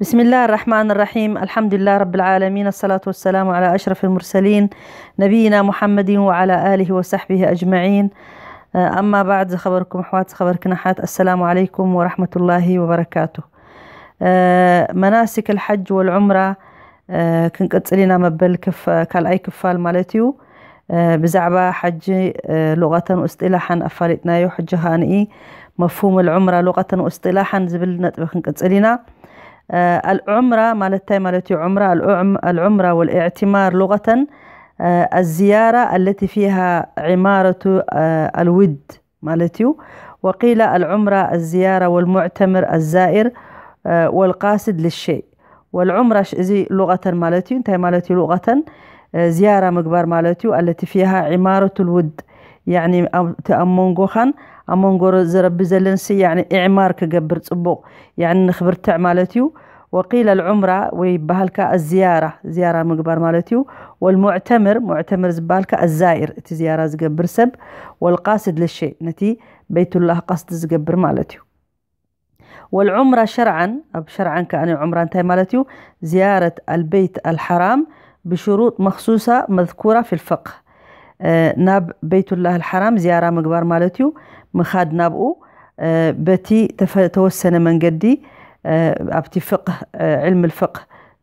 بسم الله الرحمن الرحيم. الحمد لله رب العالمين. الصلاة والسلام على أشرف المرسلين نبينا محمد وعلى آله وصحبه أجمعين. أما بعد، ዝኸበርኩም ኣሕዋት፣ ዝኸበርክን ኣሓት፣ السلام عليكم ورحمة الله وبركاته. መናሲክ الحج والعمرة ክንቅጽል ኢና መበል ካልኣይ ክፋል ማለት እዩ። ብዛዕባ ሓጂ ሉቐተን ውስጢላሓን ኣፋሊጥናዮ። ሕጂ ከኣ ንኢ መፍሁም العمرة ሉቐተን ውስጢላሓን ዝብል ነጥቢ ክንቅጽል ኢና። العمرة ማለት እንታይ ማለት እዩ? ዑምራ العمرة والاعتمار لغة الزيارة التي فيها عمارة الود ማለት እዩ። وقيل العمرة الزيارة والمعتمر الزائر والقاصد للشيء والعمرة እዚ ሉቐተን ማለት እዩ። እንታይ ማለት እዩ ሉቐተን? ዝያራ ምግባር ማለት እዩ። التي فيها عمارة الود يعني እቲ ኣብ መንጎኻን ኣብ መንጎ ዘረቢ ዘለንሲ يعني إعمار ክገብር ጽቡቕ يعني ንኽብርትዕ ማለት እዩ። وقيل العمرة ወይ ይበሃል ከኣ الزيارة ዝያራ ምግባር ማለት እዩ። والمعتمر ሙዕተምር ዝበሃል ከኣ الزائر እቲ ዝያራ ዝገብር ሰብ والقاصد للشيء ነቲ ቤቱላህ ቀስድ ዝገብር ማለት እዩ። والعمرة شرعا ኣብ ሸርዓን ከኣ ዑምራ እንታይ ማለት እዩ? زيارة البيت الحرام بشروط مخصوصة مذكورة في الفقه ናብ ቤቱላህ الحرام ዝያራ ምግባር ማለት እዩ። ምኻድ ናብኡ በቲ ተወሰነ መንገዲ ኣብቲ ፍቅህ علم الفقه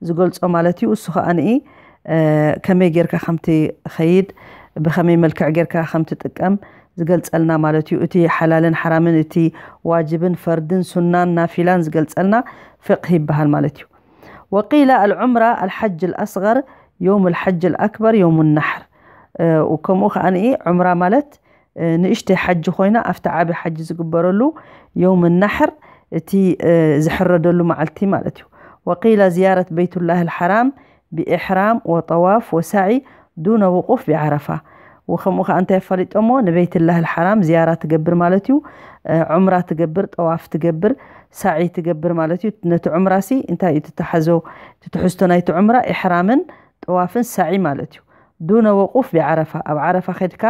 ዝገልጾ ማለት እዩ። እሱ ከኣ ንኢ ከመይ ጌርካ ከምቲ ኸይድ ብኸመይ መልክዕ ጌርካ ከምቲ ጥቀም ዝገልጸልና ማለት እዩ። እቲ ሓላልን ሓራምን እቲ ዋጅብን ፈርድን ሱናን ናፊላን ዝገልጸልና ፍቅህ ይበሃል ማለት እዩ። وقيل العمرة الحج الأصغر يوم الحج الأكبر يوم النحر ከምኡ ከኣ ንኢ ዑምራ ማለት ንእሽተይ ሓጂ ኮይና ኣብቲ ዓቢ ሓጂ ዝግበረሉ يوم النحر እቲ ዝሕረደሉ መዓልቲ ማለት እዩ። وقيل زيارة بيت الله الحرام بإحرام وطواف وسعي دون وقوف بعرفة وከምኡ ከኣ እንታይ ኣፋሊጦሞ ንቤትላህ الحرام ዝያራ ትገብር ማለት እዩ። ዑምራ ትገብር፣ ጠዋፍ ትገብር፣ ሳዒ ትገብር ማለት እዩ። ነቲ ዑምራሲ እንታይ እዩ ትተሓዞ? ትትሕዝቶ ናይቲ ዑምራ ኢሕራምን ጠዋፍን ሳዒ ማለት እዩ። دون وقوف بعرفة ኣብ ዓረፋ ከድካ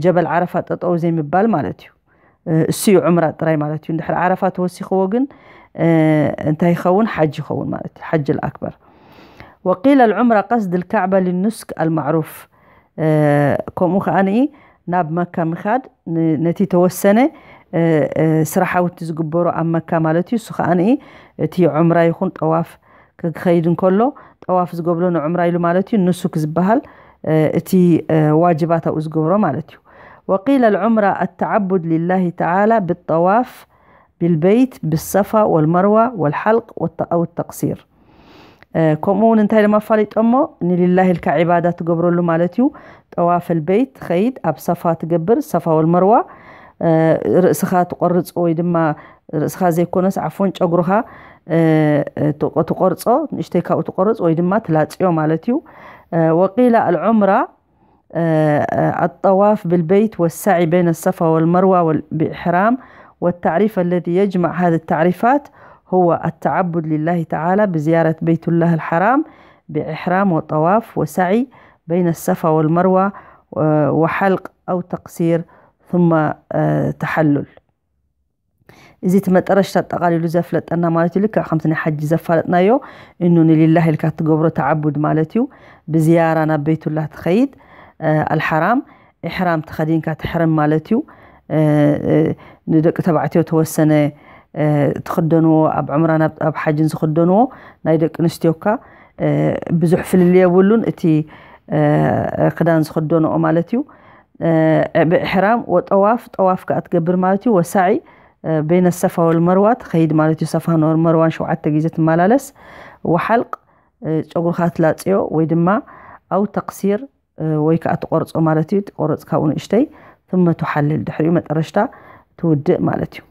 ጀበል ዓረፋ ጠጠው ዘይምባል ማለት እዩ። እሱ እዩ ዑምራ ጥራይ ማለት እዩ። እንድሕር ዓረፋ ተወሲኽዎ ግን እንታይ ይኸውን? ሓጅ ይኸውን ማለት እዩ። ሓጅ الأكبر وقيل العمرة قصد الكعبة للنسك المعروف ከምኡ ከኣ ንኢ ናብ መካ ምኻድ ነቲ ተወሰነ ስራሓውቲ ዝግበሩ ኣብ መካ ማለት እዩ። እሱ ከኣ ንኢ እቲ ዑምራ ይኹን ጠዋፍ ክኸይድ እንከሎ ጠዋፍ ዝገብሎ ንዑምራ ኢሉ ማለት እዩ። ንሱክ ዝበሃል እቲ ዋጅባት ኣብኡ ዝገብሮ ማለት እዩ። وقيل العمرة التعبد لله تعالى بالطواف بالبيت بالصفا والمروة والحلق والت- أو التقصير ከምኡ እውን እንታይ ድማ ኣፋሊጦሞ ንሊላሂ ኢልካ ዒባዳ ትገብረሉ ማለት እዩ። ጠዋፍ البيت ኸይድ ኣብ ሰፋ ትገብር ሰፋ والمروة ርእስኻ ትቆርጽ ወይ ድማ ርእስኻ ዘይኮነስ ዓፎን ጨጉርኻ ትቆርጾ ንእሽተይ ካብኡ ትቆርጽ ወይ ድማ ትላጽዮ ማለት እዩ። وقيل العمرة الطواف بالبيت والسعي بين الصفا والمروة بإحرام والتعريف الذي يجمع هذه التعريفات هو التعبد لله تعالى بزيارة بيت الله الحرام بإحرام وطواف وسعي بين الصفا والمروة وحلق أو تقصير ثم تحلل እዚ እቲ መጠረሽታ ኣጠቓሊሉ ዘፍለጠና ማለት እዩ። ልክዕ ከምቲ ናይ ሓጂ ዘፋለጥናዮ እኑ ንሊላህ ኢልካ ትገብሮ ተዓቡድ ማለት እዩ። ብዝያራ ናብ ቤቱላህ ትኸይድ ኣልሓራም ኢሕራም ተኸዲንካ ትሕርም ማለት እዩ። ንደቂ ተባዕትዮ ተወሰነ ትኽደንዎ ኣብ ዑምራን ኣብ ሓጅን ዝኽደንዎ ናይ ደቂ ኣንስትዮካ ብዙሕ ፍልል የብሉን እቲ ክዳን ዝኽደንኦ ማለት እዩ። ብእሕራም ወጠዋፍ ጠዋፍ ከኣ ትገብር ማለት እዩ። ወሳዒ በይነ ሰፋ ወልመርዋ ትኸይድ ማለት እዩ። ሰፋን ወልመርዋን ሸውዓተ ግዜ ትመላለስ። ወሓልቅ ጨጉርኻ ትላፅዮ ወይ ድማ ኣው ተቅሲር ወይ ከዓ ትቆርፆ ማለት እዩ። ትቆረፅ ካብኡ ንእሽተይ ثم ትሓልል ድሕሪኡ መጠረሽታ ትውድእ ማለት እዩ።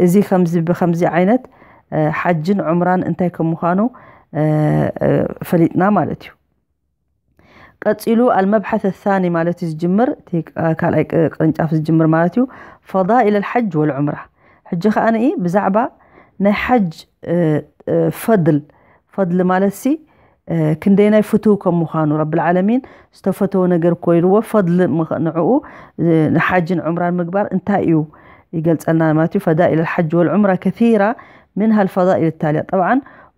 እዚ ከምዚ ብከምዚ ዓይነት ሓጅን ዑምራን እንታይ ከም ምዃኑ ፈሊጥና ማለት እዩ። ቀፂሉ المبحث الثاني ማለት እዩ ዝጅምር እቲ ካልኣይ ቅርንጫፍ ዝጅምር ማለት እዩ። فضائل الحج والعمرة ሕጂ ከዓ ንኢ ብዛዕባ ናይ ሓጅ ፈድል ፈድል ማለት ሲ ክንደይናይ ፍትው ከም ምዃኑ ረብል ዓለሚን ዝተፈተወ ነገር ኮይርዎ ፈድል ንዕኡ ንሓጅን ዑምራን ምግባር እንታይ እዩ ይገልፀልና ማለት እዩ። فضائل الحج والعمرة كثيرة منها الفضائل التالية. طبعا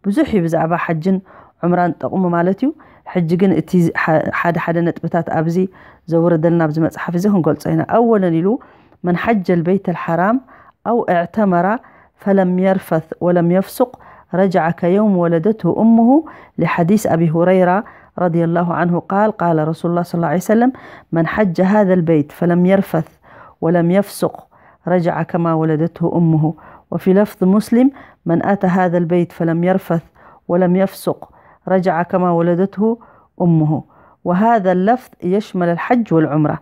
ብዙሕ እዩ ብዛዕባ ሓጅን ዑምራን ጠቕሙ ማለት እዩ። ሕጂ ግን እቲ ሓደ ሓደ ነጥብታት ኣብዚ ዘውረደልና ኣብዚ መፅሓፍ እዚ ክንገልጾ ኢና። أولا ኢሉ من حج البيت الحرام أو اعتمر فلم يرفث ولم يفسق رجع كيوم ولدته أمه، لحديث أبي هريرة رضي الله عنه قال: قال رسول الله صلى الله عليه وسلم: من حج هذا البيت فلم يرفث ولم يفسق رجع كما ولدته أمه. وفي لفظ مسلم: من أتى هذا البيت فلم يرفث ولم يفسق رجع كما ولدته أمه. وهذا اللفظ يشمل الحج والعمرة.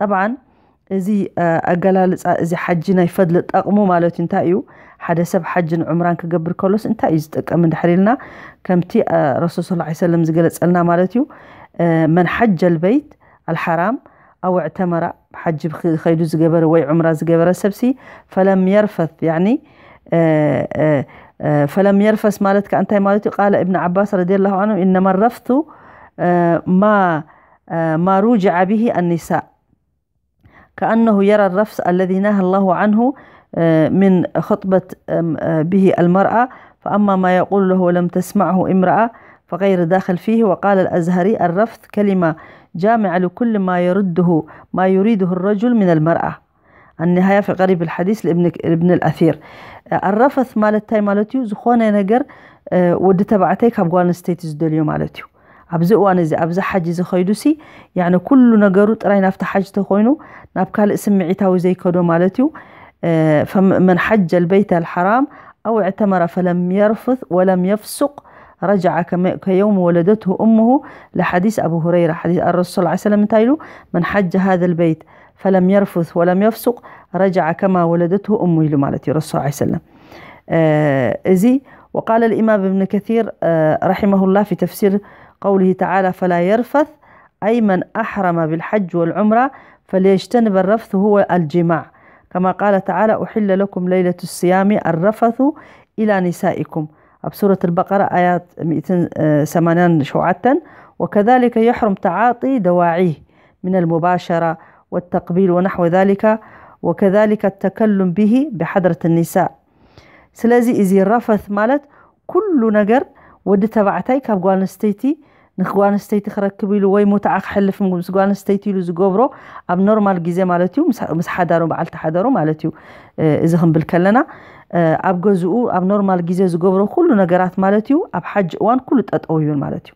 طبعا እዚ ኣገላልፃ እዚ ሓጂ ናይ ፈድሊ ጠቕሙ ማለት እዩ እንታይ እዩ? ሓደ ሰብ ሓጅን ዑምራን ክገብር ከሎስ እንታይ እዩ ዝጥቀም እንድሕር ኢልና፣ ከምቲ ረሱል ስ ሰለም ዝገለፀልና ማለት እዩ። መን ሓጀ ልበይት ኣልሓራም ኣው ዕተመራ፣ ሓጂ ከይዱ ዝገበረ ወይ ዑምራ ዝገበረ ሰብሲ ፈለም የርፈት፣ ያኒ ፈለም የርፈስ ማለት ከ እንታይ ማለት እዩ? ቃለ እብን ዓባስ ረዲየላሁ ዓንሁ ኢነማ ረፍቱ ማ ማ ሩጅዐ ብሂ ኣኒሳእ كأنه يرى الرفث الذي نهى الله عنه من خطبة به المرأة، فأما ما يقول له ولم تسمعه امرأة فغير داخل فيه. وقال الأزهري: الرفث كلمة جامعة لكل ما يرده ما يريده الرجل من المرأة. النهاية في غريب الحديث لابن ابن الأثير. الرفث ማለት እንታይ ማለት እዩ? ዝኾነ ነገር ወዲ ተባዕታይ ካብ ጓል ኣንስተይቲ ዝደልዮ ማለት እዩ። ኣብዚ እዋን እዚ ኣብዚ ሓጂ ዝኸይዱ ሲ ያኒ ኩሉ ነገሩ ጥራይ ናብቲ ሓጅ ተኮይኑ ናብ ካልእ ስምዒታዊ ዘይከዶ ማለት እዩ። መን ሓጀ ልበይተ ልሓራም ኣው ዕተመረ ፈለም የርፍት ወለም የፍሱቅ ረጅዐ ከየውም ወለደትሁ እምሁ። ለሓዲስ ኣቡ ሁረይራ ሓዲስ ኣረሱል ስ ሰለም እንታይ ኢሉ? መን ሓጀ ሃዘ ልበይት ፈለም የርፍት ወለም የፍሱቅ ረጅዐ ከማ ወለደትሁ እሙ ኢሉ ማለት እዩ ረሱል ስ ሰለም። እዚ وقال الإمام ابن كثير رحمه الله في تفسير قوله تعالى فلا يرفث أي من أحرم بالحج والعمرة فليجتنب الرفث هو الجماع كما قال تعالى أحل لكم ليلة الصيام الرفث إلى نسائكم ኣብ ሱረት البقرة آيات ሚእትን ሰማንያን ሸውዓተን وكذلك يحرم تعاطي دواعيه من المباشرة والتقبيل ونحو ذلك وكذلك التكلم به بحضرة النساء. ስለዚ እዚ ረፈት ማለት ኩሉ ነገር ወዲ ተባዕታይ ካብ ጓል ኣንስተይቲ ንጓል ኣንስተይቲ ክረክብ ኢሉ ወይ ሙትዓ ክሕልፍ ምስ ጓል ኣንስተይቲ ኢሉ ዝገብሮ ኣብ ኖርማል ግዜ ማለት እዩ ምስ ሓዳሩ በዓልቲ ሓደሩ ማለት እዩ። እዚ ክንብል ከለና ኣብ ገዝኡ ኣብ ኖርማል ግዜ ዝገብሮ ኩሉ ነገራት ማለት እዩ ኣብ ሓጅ እዋን ኩሉ ጠጠው ይብል ማለት እዩ።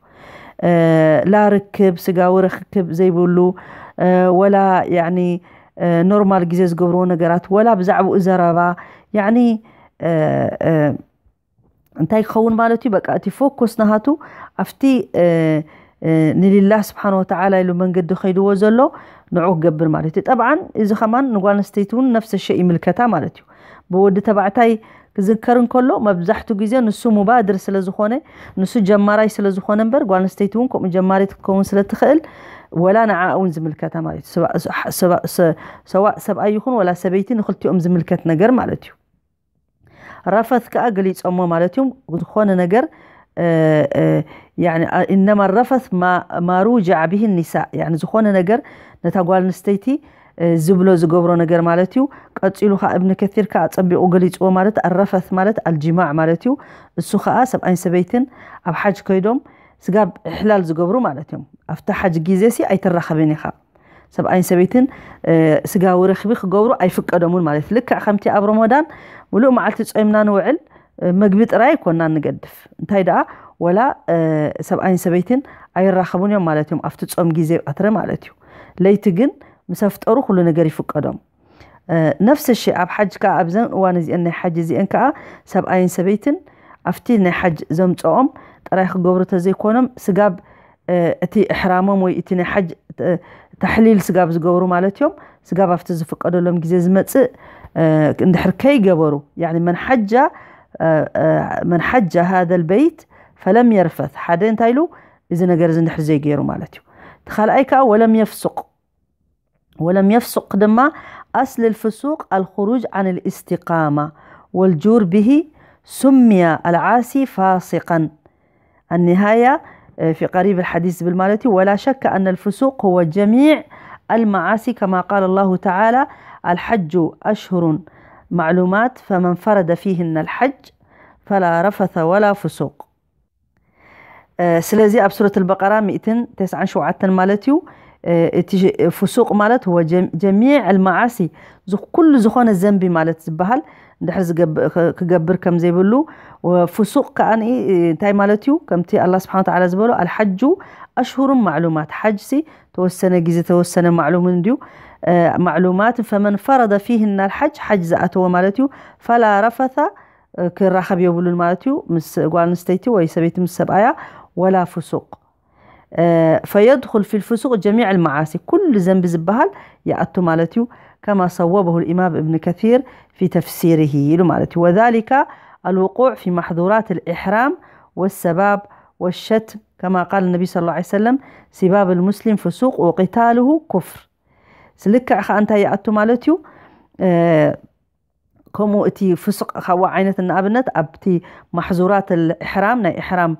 ላ ርክብ ስጋዊ ርክብ ዘይብሉ ወላ ያኒ ኖርማል ግዜ ዝገብርዎ ነገራት ወላ ብዛዕባኡ ዘረባ ያኒ እንታይ ክኸውን ማለት እዩ? በቃ እቲ ፎኮስ ናሃቱ ኣብቲ ንልላህ ስብሓን ወተዓላ ኢሉ መንገዲ ከይድዎ ዘሎ ንዑ ክገብር ማለት እዩ። ጠብዓን እዚ ከማን ንጓል ኣንስተይቲ እውን ነፍሰ ሸ ይምልከታ ማለት እዩ። ብወዲ ተባዕታይ ክዝከር እንከሎ መብዛሕቱ ግዜ ንሱ ሙባድር ስለ ዝኾነ ንሱ ጀማራይ ስለ ዝኾነ እምበር ጓል ኣንስተይቲ እውን ከምኡ ጀማሪት ክትከውን ስለ ትኽእል ወላ ንዓ እውን ዝምልከታ ማለት እዩ። ሰዋእ ሰብኣይ ይኹን ወላ ሰበይቲ ንክልቲኦም ዝምልከት ነገር ማለት እዩ። ረፈት ከዓ ገሊፆሞ ማለት እዮም። ዝኾነ ነገር እነማ ረፈት ማሩጅዕ ብሂ ኒሳ ዝኾነ ነገር ነታ ጓል ኣንስተይቲ ዝብሎ ዝገብሮ ነገር ማለት እዩ። ቀፂሉ ከዓ እብን ከሲር ከዓ ፀቢቑ ገሊፅዎ ማለት ኣረፈት ማለት ኣልጅማዕ ማለት እዩ። እሱ ከዓ ሰብኣይን ሰበይትን ኣብ ሓጅ ከይዶም ስጋብ እሕላል ዝገብሩ ማለት እዮም። ኣብቲ ሓጅ ግዜ ሲ ኣይትራኸብን ኢኻ። ሰብኣይን ሰበይትን ስጋዊ ርክቢ ክገብሩ ኣይፍቀዶምን ማለት ልክዕ ከምቲ ኣብ ረመዳን ሙሉእ መዓልቲ ጾይምና ንውዕል ምግቢ ጥራይ ኣይኮና ንገድፍ እንታይ ደኣ ወላ ሰብኣይን ሰበይትን ኣይራኸቡን እዮም ማለት እዮም ኣብቲ ጾም ግዜ ቀትሪ ማለት እዩ። ለይቲ ግን ምስ ኣፍጠሩ ኩሉ ነገር ይፍቀዶም። ነፍሲ ሺ ኣብ ሓጅ ከዓ ኣብዘን እዋን እዚአን ናይ ሓጅ እዚአን ከዓ ሰብኣይን ሰበይትን ኣብቲ ናይ ሓጅ ዘምፅኦም ጥራይ ክገብሩ ተዘይኮኖም ስጋብ እቲ እሕራሞም ወይ እቲ ናይ ሓጅ ተሕሊል ስጋብ ዝገብሩ ማለት እዮም። ስጋብ ኣብቲ ዝፍቀደሎም ግዜ ዝመፅእ እንድሕር ከይገበሩ ያኒ መን ሓጃ መን ሓጃ ሃዘ ልበይት ፈለም የርፈት ሓደ እንታይ ኢሉ እዚ ነገር እዚ እንድሕር ዘይገይሩ ማለት እዩ። እቲ ካልኣይ ከዓ ወለም የፍሱቅ ወለም የፍሱቅ ድማ ኣስል ልፍሱቅ ኣልኹሩጅ ዓን ልእስቲቃማ ወልጁር ብሂ ሱምያ ኣልዓሲ ፋሲቀን النهاية في قريب الحديث ዝብል ማለት እዩ ولا شك أن الفسوق هو جميع المعاصي كما قال الله تعالى الحج أشهر معلومات فمن فرد فيهن الحج فلا رفث ولا فسوق. ስለዚ ኣብ ሱረት ኣልበቀራ ሚእትን ተስዓን ሸውዓተን ማለት እዩ። እቲ ፍሱቅ ማለት ወጀሚዕ ኣልመዓሲ፣ ኩሉ ዝኾነ ዘንቢ ማለት ዝበሃል እንድሕር ክገብር ከም ዘይብሉ። ፍሱቅ ከኣ እንታይ ማለት እዩ? ከምቲ ኣላ ስብሓን ተዓላ ዝበሎ፣ ኣልሓጁ ኣሽሁሩን ማዕሉማት፣ ሓጅሲ ተወሰነ ግዜ ተወሰነ ማዕሉምን እንድዩ፣ ማዕሉማት። ፈመን ፈረደ ፊህና ኣልሓጅ፣ ሓጅ ዝኣተወ ማለት እዩ። ፈላ ረፈታ፣ ክራኸብ የብሉን ማለት እዩ ምስ ጓል ኣንስተይቲ ወይ ሰበይቲ ምስ ሰብኣያ። ወላ ፍሱቅ ፈየድኹል ፊል ፍሱቅ ጀሚዕ ልመዓሲ፣ ኩሉ ዘንቢ ዝበሃል ይኣቱ ማለት እዩ። ከማ ሰወበሁ ልኢማም እብን ከሲር ፊ ተፍሲርህ ኢሉ ማለት እዩ። ወዛሊካ ኣልውቁዕ ፊ ማሕዙራት ልኢሕራም ወሰባብ ወሸትም ከማ ቃል ነቢ ስ ላ ሰለም ሲባብ ልሙስሊም ፍሱቅ ወቂታልሁ ኩፍር። ስልክዕ ከዓ እንታይ ይኣቱ ማለት እዩ? ከምኡ እቲ ፍሱቅ ካብኡ ዓይነት ንኣብነት ኣብቲ ማሕዙራት ኢሕራም ናይ ኢሕራም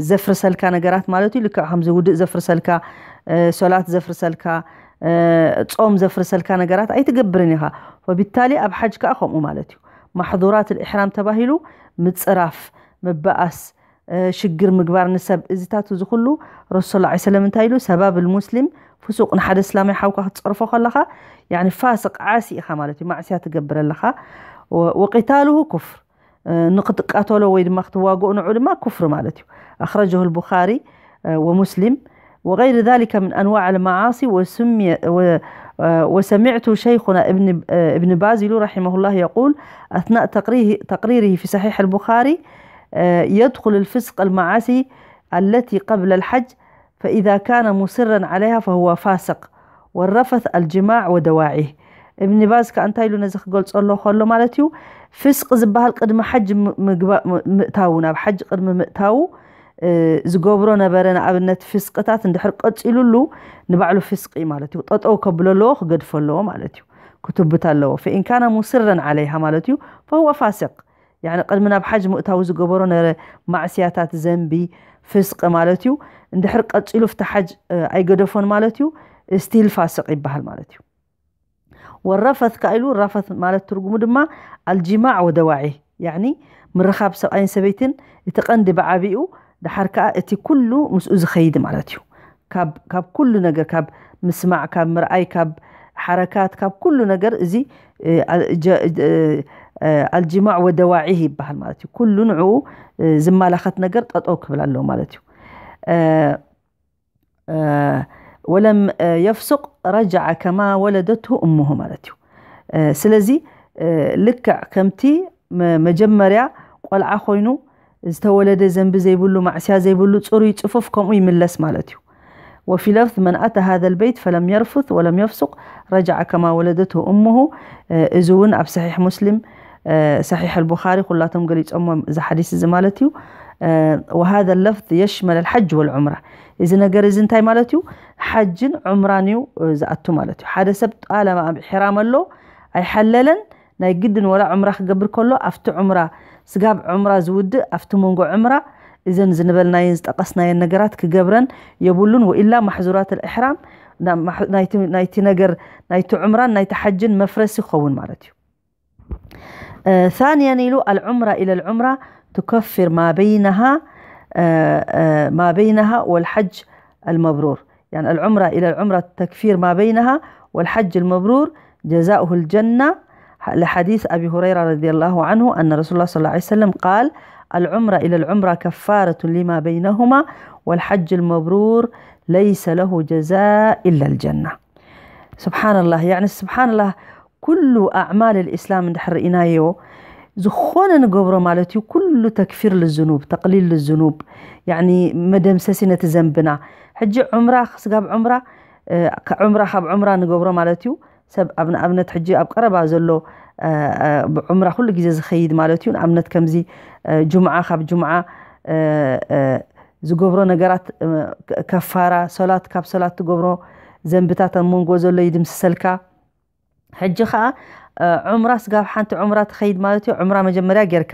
ዘፍርሰልካ ነገራት ማለት እዩ። ልክዕ ከምዚ ውድእ ዘፍርሰልካ፣ ሶላት ዘፍርሰልካ፣ ጾም ዘፍርሰልካ ነገራት ኣይትገብርን ኢኻ። ወቢታሊ ኣብ ሓጅ ከዓ ከምኡ ማለት እዩ። ማሕዙራት ኢሕራም ተባሂሉ ምፅራፍ፣ ምበኣስ፣ ሽግር ምግባር ንሰብ፣ እዚታት እዚ ኩሉ ረሱል ላ ሰለም እንታይ ኢሉ? ሰባብ ልሙስሊም ፍሱቅ፣ ንሓደ እስላማይ ሓውካ ክትፀርፎ ከለካ ያኒ ፋስቅ ዓሲ ኢኻ ማለት እዩ። ማዕስያ ትገብር ኣለኻ። ወቂታልሁ ኩፍር፣ ንክትቃተሎ ወይ ድማ ክትዋግኦ ንዑ ድማ ኩፍር ማለት እዩ። ኣኽረጀሁ ልቡኻሪ ወሙስሊም وغير ذلك من أنواع المعاصي وسمي وسمعت شيخنا ابن ابن باز رحمه الله يقول أثناء تقريره في صحيح البخاري يدخل الفسق المعاصي التي قبل الحج فإذا كان مصرا عليها فهو فاسق والرفث الجماع ودواعيه. እብኒ ባዝ ከኣ እንታይ ኢሉ ነዚ ክገልጾ ኣሎ ከሎ ማለት እዩ፣ ፍስቅ ዝበሃል ቅድሚ ሓጅ ምእታዉ፣ ናብ ሓጅ ቅድሚ ምእታዉ ዝገብሮ ነበረ ንኣብነት ፍስቅታት እንድሕር ቀጺሉሉ ንባዕሉ ፍስቂ ማለት እዩ። ጠጠው ከብሎ ኣለዎ፣ ክገድፎ ኣለዎ ማለት እዩ። ክትብት ኣለዎ። ፈኢን ካነ ሙስረን ዓለይሃ ማለት እዩ ፈሁወ ፋስቅ። ያኒ ቅድሚ ናብ ሓጅ ምእታዊ ዝገበሮ ነበረ ማዕስያታት ዘንቢ ፍስቅ ማለት እዩ። እንድሕር ቀጺሉ ፍቲ ሓጅ ኣይገደፎን ማለት እዩ። ስቲል ፋስቅ ይበሃል ማለት እዩ። ወረፈት ከኣ ኢሉ ረፈት ማለት ትርጉሙ ድማ ኣልጅማዕ ወደዋዒ ያኒ ምርኻብ ሰብኣይን ሰበይትን እቲ ቀንዲ ብዓቢኡ፣ ደሓር ከኣ እቲ ኩሉ ምስኡ ዝኸይድ ማለት እዩ። ካብ ኩሉ ነገር ካብ ምስማዕ ካብ ምርኣይ ካብ ሓረካት ካብ ኩሉ ነገር እዚ ኣልጅማዕ ወደዋዒህ ይበሃል ማለት እዩ። ኩሉ ንዕኡ ዝመላኸት ነገር ጠጠው ክብል ኣለዎ ማለት እዩ። ወለም የፍሱቅ ረጃዐ ከማ ወለደትሁ እሙሁ ማለት እዩ። ስለዚ ልክዕ ከምቲ መጀመርያ ቆልዓ ኮይኑ ዝተወለደ ዘንቢ ዘይብሉ ማዕስያ ዘይብሉ ፅሩይ ፅፉፍ ከምኡ ይምለስ ማለት እዩ። وفي لفظ من أتى هذا البيت فلم يرفث ولم يفسق رجع كما ولدته أمه. እዚ እውን ኣብ ሰሒሕ ሙስሊም ሰሒሕ ኣልቡኻሪ ኩላቶም ገሊፆሞ እዚ ሓዲስ እዚ ማለት እዩ። وهذا اللفظ يشمل الحج والعمرة. እዚ ነገር እዚ እንታይ ማለት እዩ? ሓጅን ዑምራን እዩ ዝኣቱ ማለት እዩ። ሓደ ሰብ ጣለማ ኣብ ኢሕራም ኣሎ ኣይሓለለን ናይ ግድን ወላ ዑምራ ክገብር ከሎ ኣብቲ ዑምራ ስጋብ ዑምራ ዝውድእ ኣብቲ መንጎ ዑምራ እዘን ዝንበልናየን ዝጠቀስናየን ነገራት ክገብረን የብሉን። ወኢላ ማሕዙራት ኣልእሕራም ናይቲ ነገር ናይቲ ዑምራን ናይቲ ሓጅን መፍረሲ ክኸውን ማለት እዩ። ثانيا ኢሉ العمرة إلى العمرة تكفر ما بينها ما بينها والحج المبرور. يعني العمرة إلى العمرة تكفير ما بينها والحج المبرور جزاؤه الجنة. لحديث أبي هريرة رضي الله عنه أن رسول الله صلى الله عليه وسلم قال: العمرة إلى العمرة كفارة لما بينهما والحج المبرور ليس له جزاء إلا الجنة. سبحان الله، يعني سبحان الله، ኩሉ ኣዕማል ልእስላም እንድሕር ርኢናዮ ዝኾነ ንገብሮ ማለት እዩ ኩሉ ተክፊር ልዝኑብ ተቅሊል ልዝኑብ ያኒ መደምሰሲ ነቲ ዘንብና። ሕጂ ዑምራ ስጋብ ዑምራ ዑምራ ካብ ዑምራ ንገብሮ ማለት እዩ። ሰብ ኣብ ንኣብነት ሕጂ ኣብ ቀረባ ዘሎ ዑምራ ኩሉ ግዜ ዝኸይድ ማለት እዩ። ንኣብነት ከምዚ ጁምዓ ካብ ጁምዓ ዝገብሮ ነገራት ከፋራ ሶላት ካብ ሶላት ትገብሮ ዘንብታት ኣብ መንጎ ዘሎ ይድምስሰልካ። ሕጂ ከዓ ዑምራ ስጋብ ሓንቲ ዑምራ ትኸይድ ማለት እዩ። ዑምራ መጀመርያ ጌርካ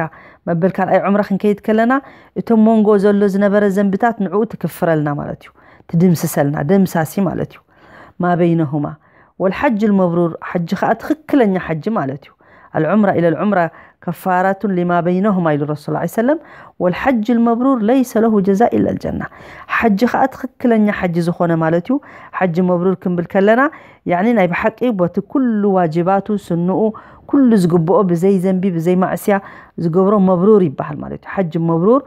መበል ካልኣይ ዑምራ ክንከይድ ከለና እቶም መንጎ ዘሎ ዝነበረ ዘንብታት ንዕኡ ትክፍረልና ማለት እዩ። ትድምስሰልና ደምሳሲ ማለት እዩ። ما بينهما والحج المبرور ሓጂ ከዓ ትክክለኛ ሓጂ ማለት እዩ። العمرة إلى العمرة كفارة لما بينهما ኢሉ ረሱል ላ ሰለም። والحج المبرور ليس له جزاء إلا الجنة። ሓጂ ከዓ ትኽክለኛ ሓጂ ዝኾነ ማለት እዩ። ሓጂ መብሩር ክንብል ከለና ያኒ ናይ ብሓቂ ቦቲ ኩሉ ዋጅባቱ፣ ስንኡ፣ ኩሉ ዝግብኦ ብዘይ ዘንቢ ብዘይ ማዕስያ ዝገብሮ መብሩር ይበሃል ማለት እዩ። ሓጂ መብሩር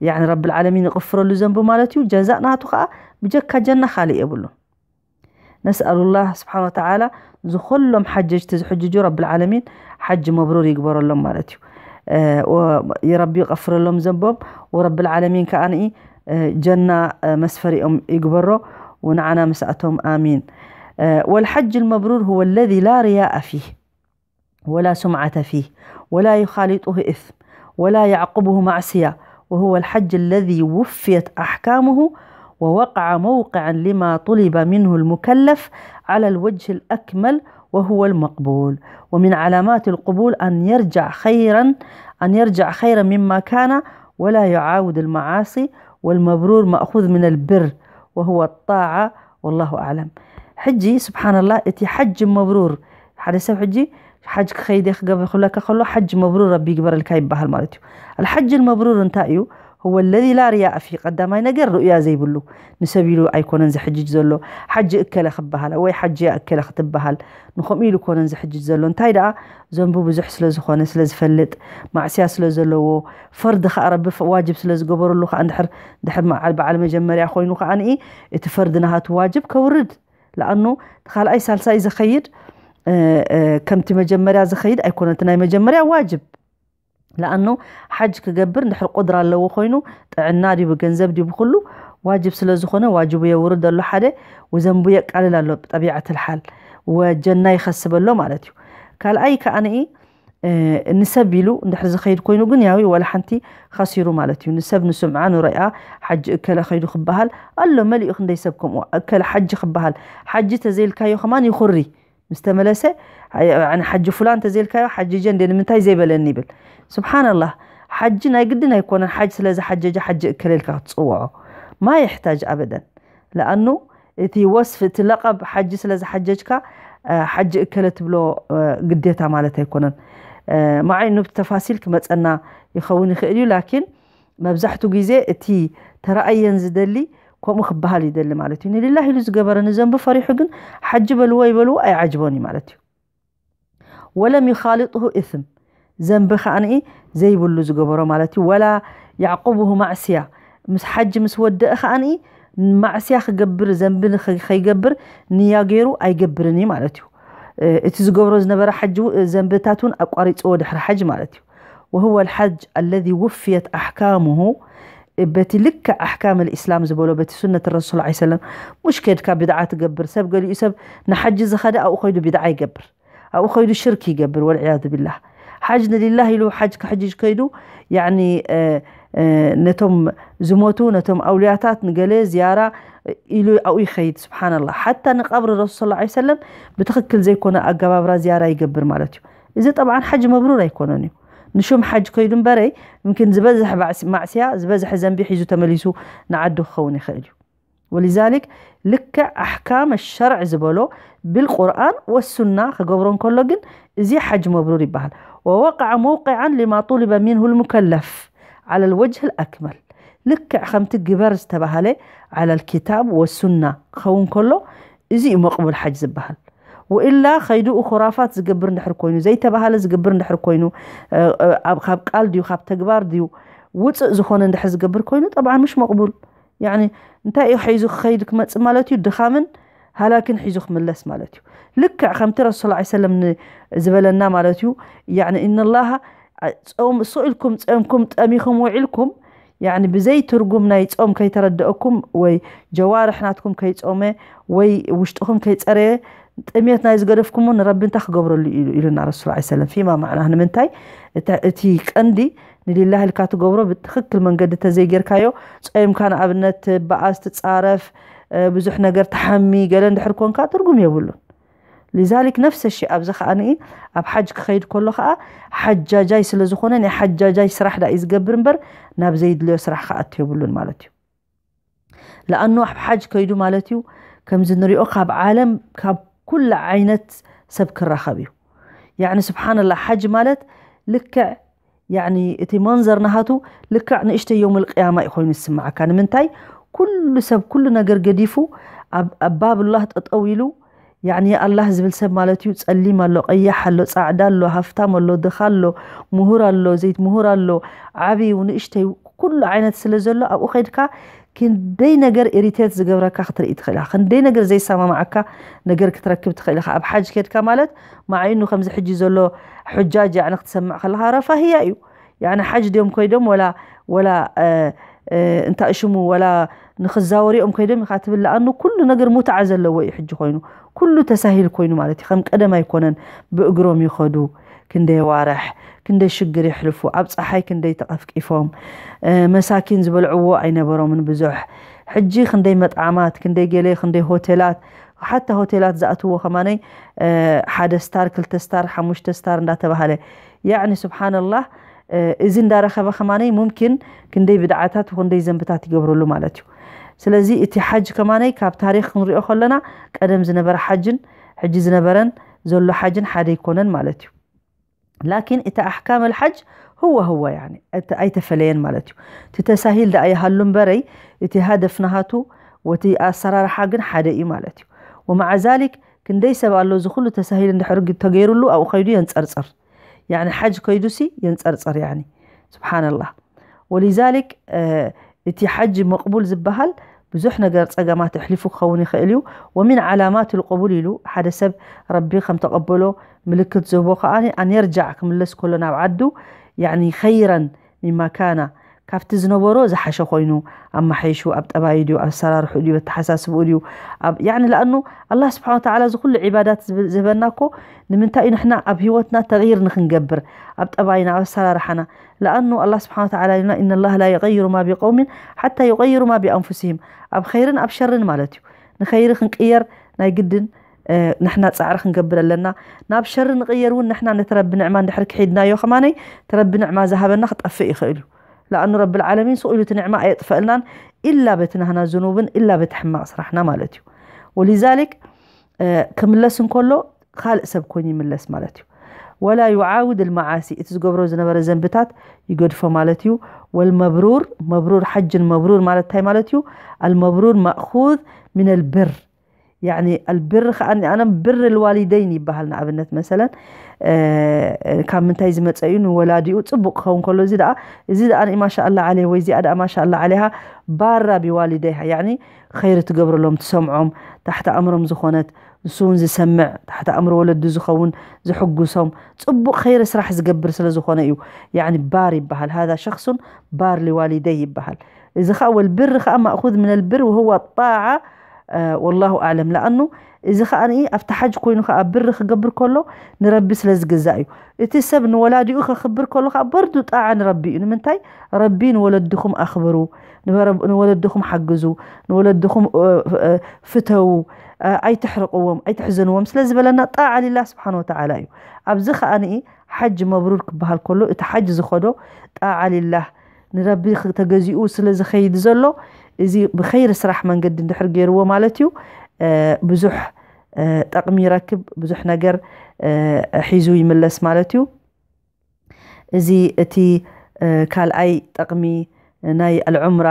ያኒ ረብል ዓለሚን ይቕፍረሉ ዘንቡ ማለት እዩ። ጀዛእ ናቱ ከዓ ብጀካ ጀና ካልእ የብሉን። ነስኣሉላህ ስብሓን ወተዓላ ዝኮሎም ሓጀጅቲ ዝሕጅጁ ረብል ዓለሚን ሓጂ መብሩር ይግበረሎም ማለት እዩ። የረቢ ይቐፍረሎም ዘንቦም ወረብል ዓለሚን ከዓንኢ ጀና መስፈሪኦም ይግበሮ። ወንዓና ምስኣቶም ኣሚን። والحج المبرور هو الذي لا رياء فيه ولا سمعة فيه ولا يخالطه إثم ولا يعقبه معصية، وهو الحج الذي وفيت أحكامه ووقع موقعا لما طلب منه المكلف على الوجه الأكمل وهو المقبول. ومن علامات القبول أن يرجع خيرا، أن يرجع خيرا مما كان ولا يعاود المعاصي. والمبرور مأخوذ من البر وهو الطاعة. والله أعلم. ሕጂ ስብሓንላህ እቲ ሓጅ መብሩር ሓደ ሰብ ሕጂ ሓጅ ክኸይደ ክገብር ክብለካ ከሎ ሓጅ መብሩር ረቢ ይግበረልካ ይበሃል ማለት እዩ። ኣልሓጅ መብሩር እንታይ እዩ? هو الذي لا رياء فيه። ቀዳማይ ነገር ርእያ ዘይብሉ፣ ንሰብ ኢሉ ኣይኮነን ዝሕጅጅ ዘሎ። ሓጂ እከለ ክበሃል ወይ ሓጂ እከለ ክትበሃል ንኸምኡ ኢሉ ኮነን ዝሕጅጅ ዘሎ። እንታይ ደኣ ዘንቡ ብዙሕ ስለ ዝኾነ ስለ ዝፈልጥ ማዕስያ ስለ ዘለዎ ፈርዲ ከዓ ረቢ ዋጅብ ስለ ዝገበረሉ ከዓ እንድሕር ድሕር በዓል መጀመርያ ኮይኑ ከዓ ንኢ እቲ ፈርዲ ናሃቱ ዋጅብ ከውርድ ለኣኑ እቲ ካልኣይ ሳልሳይ ዝኸይድ ከምቲ መጀመርያ ዝኸይድ ኣይኮነን። እቲ ናይ መጀመርያ ዋጅብ ለኣኑ ሓጅ ክገብር እንድሕር ቁድራ ኣለዎ ኮይኑ ጥዕና ዲቡ ገንዘብ ዲቡ ኩሉ ዋጅብ ስለ ዝኾነ ዋጅቡ የውርድ ኣሎ ሓደ ወዘንቡ የቃልል ኣሎ ብጠቢዓት ልሓል ወጀና ይኸስበሎ ማለት እዩ። ካልኣይ ከዓንኢ ንሰብ ኢሉ እንድሕር ዝኸይድ ኮይኑ ግን ያዊ ወላ ሓንቲ ኸሲሩ ማለት እዩ። ንሰብ ንስምዓ ንረኣ ሓጂ እከለ ኸይዱ ክበሃል ኣሎ መሊኡ ክንደይ ሰብ ከምኡ እከለ ሓጂ ክበሃል ሓጂ ተዘይልካዮ ከማን ይኹሪ ምስ ተመለሰ ሓጂ ፉላን ተዘይልካዮ ሓጂ ጀ እንደ ንምንታይ ዘይበለኒ ይብል። ስብሓንላህ ሓጂ ናይ ግድን ኣይኮነን ሓጅ ስለ ዝሓጀጀ ሓጂ እከለ ኢልካ ክትፅውዖ ማ የሕታጅ ኣበደን። ለኣኑ እቲ ወስፍ እቲ ለቐብ ሓጂ ስለ ዝሓጀጅካ ሓጂ እከለ ትብሎ ግዴታ ማለት ኣይኮነን። ማዓይ ኑብቲ ተፋሲል ክመፀና ይኸውን ይኽእል እዩ ላኪን መብዛሕቱ ግዜ እቲ ተረኣየን ዝደሊ ከምኡ ክበሃል ይደሊ ማለት እዩ። ንሊላህ ኢሉ ዝገበረ ንዘንቢ ፈሪሑ ግን ሓጂ በልዎ ይበልዎ ኣይዓጅቦን እዩ ማለት እዩ። ወለም ይኻልጥሁ እትም ዘንቢ ከዓንኢ ዘይብሉ ዝገበሮ ማለት እዩ። ወላ ያዕቁብሁ ማዕስያ ምስ ሓጂ ምስ ወደአ ከዓንኢ ማዕስያ ክገብር ዘንቢ ከይገብር ንያ ገይሩ ኣይገብርን እዩ ማለት እዩ። እቲ ዝገብሮ ዝነበረ ሓጂ ዘንብታት እውን ኣቋሪፅዎ ድሕሪ ሓጅ ማለት እዩ። وهو الحج الذي وفيت أحكامه በቲ ልክዕ ኣሕካም ልእስላም ዝበሎ በቲ ሱነት ረሱል ላ ሰለም ሙሽ ከድካ ብድዓ ትገብር ሰብ ገሊኡ ሰብ ንሓጂ ዝኸደ ኣብኡ ከይዱ ብድዓ ይገብር ኣብኡ ከይዱ ሽርክ ይገብር ወልዕያዙ ቢላህ። ሓጅ ንሊላህ ኢሉ ሓጅ ክሕጅጅ ከይዱ ያኒ ነቶም ዝሞቱ ነቶም ኣውልያታት ንገለ ዝያራ ኢሉ ኣብኡ ይኸይድ። ስብሓንላህ ሓታ ንቀብሪ ረሱል ላ ሰለም ብትኽክል ዘይኮነ ኣገባብራ ዝያራ ይገብር ማለት እዩ። እዚ ጠብዓን ሓጅ መብሩር ኣይኮነን እዩ። ንሹም ሓጅ ከይዱ እምበረይ ምምክን ዝበዝሕ ማዕስያ ዝበዝሐ ዘንቢ ሒዙ ተመሊሱ ንዓዱ ክኸውን ይኽእል እዩ። ወሊዛሊክ ልክዕ ኣሕካም ሸርዕ ዝበሎ ብልቁርኣን ወሱና ክገብሮ እንከሎ ግን እዚ ሓጅ መብሩር ይበሃል። ووقع موقعا لما طلب منه المكلف على الوجه الأكمل ልክዕ ከምቲ ግበር ዝተባሃለ على الكتاب والسنة ክኸውን ከሎ እዚ እዩ መቕቡል ሓጅ ዝበሃል። ወኢላ ኸይድኡ ኹራፋት ዝገብር እንድሕር ኮይኑ ዘይተባሃለ ዝገብር እንድሕር ኮይኑ ካብ ቃል ድዩ ካብ ተግባር ድዩ ውፅእ ዝኾነ እንድሕር ዝገብር ኮይኑ ጠብዓን ምሽ መቕቡል ያኒ እንታይ እዩ ሒዙ ክኸይድ ክመፅእ ማለት እዩ ድኻምን ሃላክን ሒዙ ክምለስ ማለት እዩ። ልክዕ ከምቲ ረሱል ላ ሰለም ዝበለና ማለት እዩ። ያኒ ኢነላሃ ጾም እሱ ኢልኩም ጸምኩም ጠሚኹም ውዒልኩም ያኒ ብዘይ ትርጉም ናይ ጾም ከይተረደአኩም ወይ ጀዋርሕ ናትኩም ከይጾመ ወይ ውሽጥኹም ከይጸረየ ጥሜት ናይ ዝገደፍኩሞ ንረቢ እንታይ ክገብረሉ ኢሉ ኢሉና ረሱል ላ ሰለም ፊማ ማዕና ንምንታይ እቲ ቀንዲ ንሊላህ ኢልካ ትገብሮ ብትኽክል መንገዲ ተዘይጌርካዮ ጾምካ ንኣብነት ትበኣስ ትጻረፍ ብዙሕ ነገር ትሓሚ ገለ እንድሕር ኮንካ ትርጉም የብሉን። ሊዛሊክ ነፍሰ ሺ ኣብዚ ከዓኒ ኣብ ሓጅ ክኸይድ ከሎ ከዓ ሓጃጃይ ስለ ዝኾነ ናይ ሓጃጃይ ስራሕ ዳ እዩ ዝገብር እምበር ናብ ዘይድልዮ ስራሕ ክኣቱ የብሉን ማለት እዩ። ለኣኑ ኣብ ሓጅ ከይዱ ማለት እዩ ከምዚ ንሪኦ ካብ ዓለም ካብ ኩሉ ዓይነት ሰብ ክራኸብ እዩ። ያዕኒ ስብሓንላ ሓጅ ማለት ልክዕ ያኒ እቲ መንዘር ናሃቱ ልክዕ ንእሽተይ የውመል ቅያማ እዩ ኮይኑ ዝስምዓካ። ንምንታይ? ኩሉ ሰብ ኩሉ ነገር ገዲፉ ኣብ ኣብ ባብላህ ጠጠው ኢሉ፣ ያኒ ኣላህ ዝብል ሰብ ማለት እዩ። ጸሊም ኣሎ፣ ቀያሕ ኣሎ፣ ጻዕዳ ኣሎ፣ ሃፍታም ኣሎ፣ ድኻ ኣሎ፣ ምሁር ኣሎ፣ ዘይት ምሁር ኣሎ፣ ዓብዩ ንእሽተይ ኩሉ ዓይነት ስለ ዘሎ ኣብኡ ከድካ ክንደይ ነገር ኢሪቴት ዝገብረካ ክትርኢ ትኽእል ኢኻ። ክንደይ ነገር ዘይሰማማዓካ ነገር ክትረክብ ትኽእል ኢኻ። ኣብ ሓጅ ከድካ ማለት ማዓይኑ ከምዚ ሕጂ ዘሎ ሑጃጅ ያዕኒ ክትሰምዕ ከለኻ ረፋህያ እዩ። ያዕኒ ሓጅ ድዮም ኮይዶም ወላ ወላ እንታይ ሽሙ ወላ ንኽዛወሪኦም ኮይዶም ኢኻ ትብል። ለኣኑ ኩሉ ነገር ሙትዓ ዘለዎ እዩ ሕጂ ኮይኑ፣ ኩሉ ተሳሂል ኮይኑ ማለት እዩ። ከም ቀደም ኣይኮነን። ብእግሮም ይኸዱ፣ ክንደይ ዋርሕ ክንደይ ሽግር የሕልፉ፣ ኣብ ፀሓይ ክንደይ ተቐፍቂፎም፣ መሳኪን ዝበልዕዎ ኣይነበሮምን ብዙሕ። ሕጂ ክንደይ መጥዓማት፣ ክንደይ ገለ፣ ክንደይ ሆቴላት፣ ሓታ ሆቴላት ዝኣትዎ ከማነይ ሓደ ስታር፣ ክልተ ስታር፣ ሓሙሽተ ስታር እንዳተባሃለ። ያዕኒ ስብሓንላህ፣ እዚ እንዳረኸበ ከማነይ ሙምኪን ክንደይ ብድዓታት ክንደይ ዘንብታት ይገብረሉ ማለት እዩ። ስለዚ እቲ ሓጅ ከማነይ ካብ ታሪክ ክንሪኦ ከለና ቀደም ዝነበረ ሓጅን ሕጂ ዝነበረን ዘሎ ሓጅን ሓደ ኣይኮነን ማለት እዩ። ላኪን እቲ ኣሕካም ኣልሓጅ ህወ ህወ ያኒ ኣይተፈለየን ማለት እዩ። እቲ ተሳሂል ደኣ ይሃሉ እምበረይ እቲ ሃደፍ ናሃቱ ወቲ ኣሰራርሓ ግን ሓደ እዩ ማለት እዩ። ወመዓ ዛሊክ ክንደይ ሰብ ኣሎ እዚ ኩሉ ተሳሂል እንድሕር ተገይሩሉ ኣብኡ ከይዱ የንጸርጽር። ያኒ ሓጅ ከይዱሲ የንጸርጽር ያኒ ስብሓንላህ። ወሊዛሊክ እቲ ሓጅ መቕቡል ዝበሃል ብዙሕ ነገር ጸገማት ኣሕሊፉ ክኸውን ይኽእል እዩ። ወሚን ዓላማት ልቅቡል ኢሉ ሓደ ሰብ ረቢ ከም ተቐበሎ ምልክት ዝህቦ ከኣ ኣን የርጃዕ ክምለስ ከሎ ናብ ዓዱ ያኒ ኸይረን ሚማ ካና ካብቲ ዝነበሮ ዝሓሸ ኮይኑ ኣማሓይሹ ኣብ ጠባዩ ድዩ ኣብ ኣሰራርሑ ድዩ ኣተሓሳስብኡ ድዩ ኣብ ያኒ ለኣኑ ኣላህ ስብሓን ወተዓላ እዚ ኩሉ ዒባዳት ዝህበና እኮ ንምንታይ እዩ ንሕና ኣብ ህይወትና ተغይር ንክንገብር ኣብ ጠባይና ኣብ ኣሰራርሓና ለኣኑ ኣላህ ስብሓን ወተዓላ ኢልና إن الله لا يغير ما بقوم حتى يغيروا ما بأنفسهم ኣብ ኸይርን ኣብ ሸርን ማለት እዩ ንኸይሪ ክንቅየር ናይ ግድን ንሕና ፃዕሪ ክንገብር ኣለና ናብ ሸሪ ንቕየር እውን ንሕና ነቲ ረቢ ንዕማ እንድሕር ክሒድናዮ ከማነይ እቲ ረቢ ንዕማ ዝሃበና ክጠፍእ ይኽእል እዩ ለኣኑ ረቢ ልዓለሚን ስቕ ኢሉ እቲ ንዕማ ኣየጥፈእልናን ኢላ በቲ ናህና ዝኑብን ኢላ በቲ ሕማቕ ስራሕና ማለት እዩ ወሊዛሊክ ክምለስ እንከሎ ካልእ ሰብ ኮይኑ ይምለስ ማለት እዩ ወላ ዩዓውድ ልመዓሲ እቲ ዝገብሮ ዝነበረ ዘንብታት ይገድፎ ማለት እዩ ወልመብሩር መብሩር ሓጅን መብሩር ማለት እንታይ ማለት እዩ المبرور مأخوذ من البر يعني البر ከኣ ኣነ ብር ልዋሊደይን ይበሃል ንኣብነት መሰለን ካብ ምንታይ ዝመፀ እዩ ንወላዲኡ ፅቡቅ ክኸውን ከሎ እዚ ደኣ እዚ ደኣ ማሻ ኣላ ዓለይ ወይ እዚኣ ደኣ ማሻ ኣላ ዓለይሃ ባራ ቢዋሊደይሃ ያኒ ኸይሪ ትገብረሎም ትሰምዖም ታሕቲ ኣእምሮም ዝኾነት ንሱ እውን ዝሰምዕ ታሕቲ ኣእምሮ ወለዱ ዝኸውን ዝሕጉሶም ፅቡቅ ኸይሪ ስራሕ ዝገብር ስለ ዝኾነ እዩ ያኒ ባር ይበሃል هذا شخص بار لوالديه ይበሃል እዚ ከዓ والبر ከዓ مأخوذ من البر وهو الطاعة والله أعلم ለኣኑ እዚ ከዓ ኣብቲ ሓጅ ኮይኑ ከዓ ብር ክገብር ከሎ ንረቢ ስለ ዝግዛእ እዩ እቲ ሰብ ንወላዲኡ ከኽብር ከሎ ከዓ በርዱ ጣዓ ንረቢ እዩ ንምንታይ ረቢ ንወለድኹም ኣኽብሩ ንወለድኹም ሓግዙ ንወለድኹም ፍተዉ ኣይትሕርቅዎም ኣይትሕዘንዎም ስለ ዝበለና ጣዓ ሊላ ስብሓን ወተዓላ እዩ ኣብዚ ከዓ ሓጅ መብሩር ክበሃል ከሎ እቲ ሓጅ ዝኸዶ ጣዓ ሊላህ ንረቢ ተገዚኡ ስለ ዝኸይድ ዘሎ እዚ ብኸይሪ ስራሕ መንገዲ እንድሕር ገይርዎ ማለት እዩ ብዙሕ ጠቕሚ ይረክብ ብዙሕ ነገር ሒዙ ይምለስ ማለት እዩ እዚ እቲ ካልኣይ ጠቕሚ ናይ ኣልዑምራ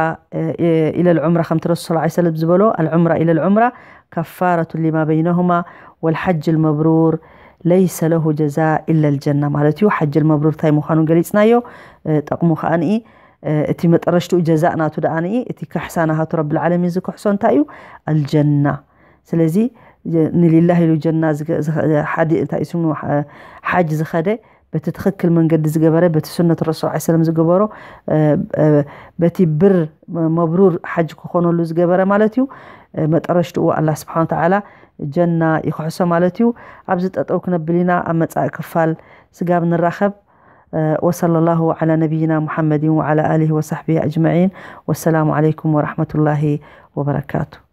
ኢለ ልዑምራ ከምቲ ረሱል ስ ሰለም ዝበሎ ኣልዑምራ ኢለ ልዑምራ ከፋረቱ ሊማ በይነሁማ ወልሓጅ ልመብሩር ለይሰ ለሁ ጀዛ ኢለ ልጀና ማለት እዩ ሓጅ ልመብሩር እንታይ ምዃኑ ገሊፅናዮ ጠቕሙ ከዓኒ እቲ መጠረሽትኡ ጀዛእ ናቱ ደኣ እቲ ካሕሳ ናሃቱ ረቢ ልዓለሚን ዝክሕሶ እንታይ እዩ ኣልጀና ስለዚ ንሊላህ ኢሉ ጀና ሓደ እንታይ ስሙ ሓጅ ዝኸደ በቲ ትኽክል መንገዲ ዝገበረ በቲ ሱነት ረሱል ዓ ሰለም ዝገበሮ በቲ ብር መብሩር ሓጅ ክኾነሉ ዝገበረ ማለት እዩ መጠረሽትኡ ኣላ ስብሓን ተዓላ ጀና ይክሕሶ ማለት እዩ ኣብዚ ጠጠው ክነብል ኢና ኣብ መፃኢ ክፋል ስጋብ ንራኸብ وصلى الله على نبينا محمد وعلى آله وصحبه أجمعين والسلام عليكم ورحمة الله وبركاته